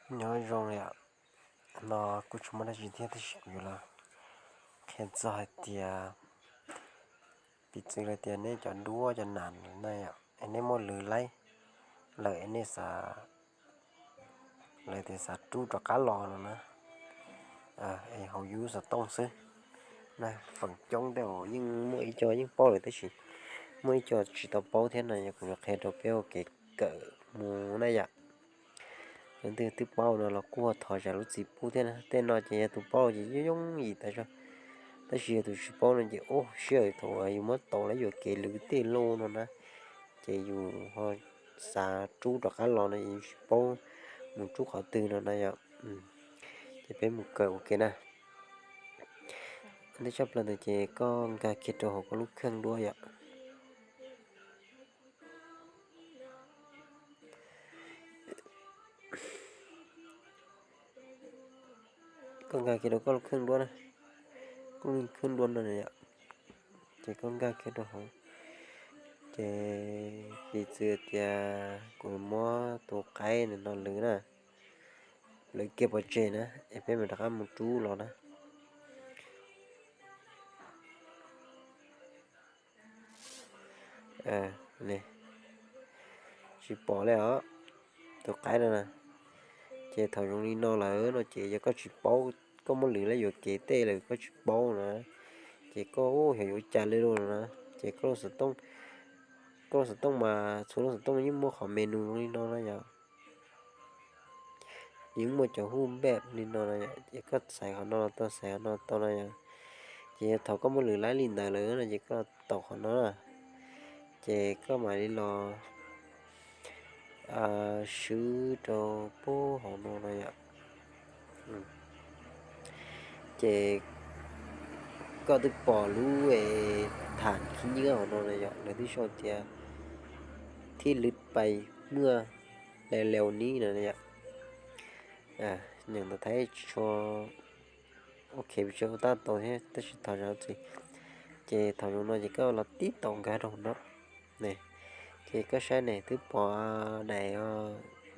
Nyob zoo li, no kuj tsis muaj dab tsi thiab tab sis kuv yuav los qhia txog hais tias, piv txwv hais tias nej cov duab cov nas na yom, es nej muab lwv laib lawm es nej xav, lawv tias xav rub rov qab los no na, es haus yus xov tooj xwb na. Feem coob tej zaum yeej muaj ib co yeej paub lawm tab sis muaj ib co tsis tau paub thiab no, yog kuv yuav qhia rau peb ua kev kawm mus na yom. Leej twg twb paub no los kuj thov zam lub txim pub thiab na. Tej no ces yog tus paub ces yooj yooj yim tas zog, tab sis yog tus tsis paub no ces ua siab thaum yus muab tau lawv yuam kev lwv tej lauj no na, ces yus ho xav rub rov qab los no ces yus tsis paub mus rub qhov twg no na yom. Ces peb mus kawm ua ke na. Ntej tshaj plaws ntawd ces koj nkag kiag rau hauv koj lub kheej duab yom. Koj nkag kiag rau koj lub kheej duab na, koj lub kheej duab no yom, ces koj nkag kiag rau hauv. Ces piv txwv tias kuv muab tus qaib no lwv na, lwv kiag pov tseg na, es peb mam rov qab mus rub los na. Tsis pom li os, tus qaib no na. Ces thaum zoo li no lawm no ces yog koj tsis paub, koj muab lwv laib yuam kev tej lawm koj tsis paub na, ces koj xyov yuav ua cas li lawm no na, ces koj lub xov tooj mas txhua lub xov tooj yeej muaj qhov menu zoo li no na yom. Yeej muaj cov hu npaj li no na yom, ces koj xaiv qhov no los tau, xaiv qhov no tau na yom. Ces yog thaum koj muab lwv laib li ntawd lawm no ces koj los taus qhov no na, ces koj mam li los swb rau pub hauv no na yom. Ces koj twb pom lub tham khib nyiab hauv no na yom, lawv twb sau tias thib lwv pais muaj leu leu ni no na yom. Nyeem ntawv Thaib tsis tshua ok, tsis ua tab tau thiab tab sis thov zam txim. Ces thaum zoo no ces koj los tib taus nkag rau hauv no. Ces koj saib ne, twb pom daim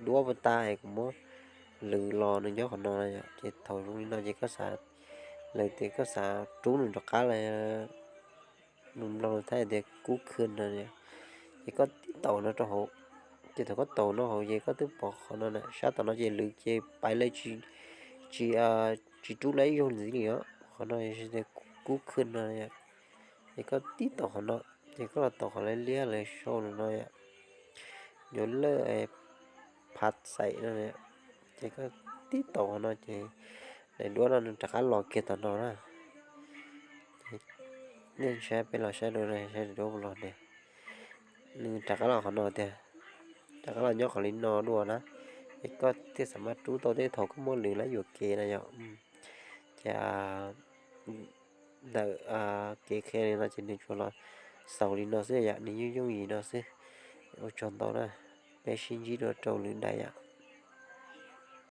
duab puag ta es kuv muab lwv los nws nyob qhov no na yom. Ces thaum zoo li no ces koj xav, lawv tias koj xav rub nws rov qab los, lus Nplog lus Thaib tias kub khw no, ces koj tib taus no rau hauv. Ces thaum koj taus no hauv ces koj twb pom qhov no na, sab tom no ces lwv ces pais lawm, tsis, tsis rub laib ib zaug ntxiv li os. Qhov no tias kub khw no, ces koj tib taus qhov no, ces koj los taus qhov liab liab lawv sau no yom, yuav lawj phav xaim no, ces koj tib taus qhov no ces daim duab no nws rov qab los kiag tom no na. Nej saib, peb los saib dua, saib daim duab puas los ne. Nws rov qab los qhov no tiag, rov qab los nyob qhov li no dua na. Es koj thiaj xam maj rub tau tej thaum koj muab lwv laib yuam kev na yom. Ces ntawm kev qhia li no ces nws tsuas los xaus li no xwb yom, nws yooj yooj yim no xwb. Ua tsaug ntau na, peb sib ntsib dua rau lwm daim yom.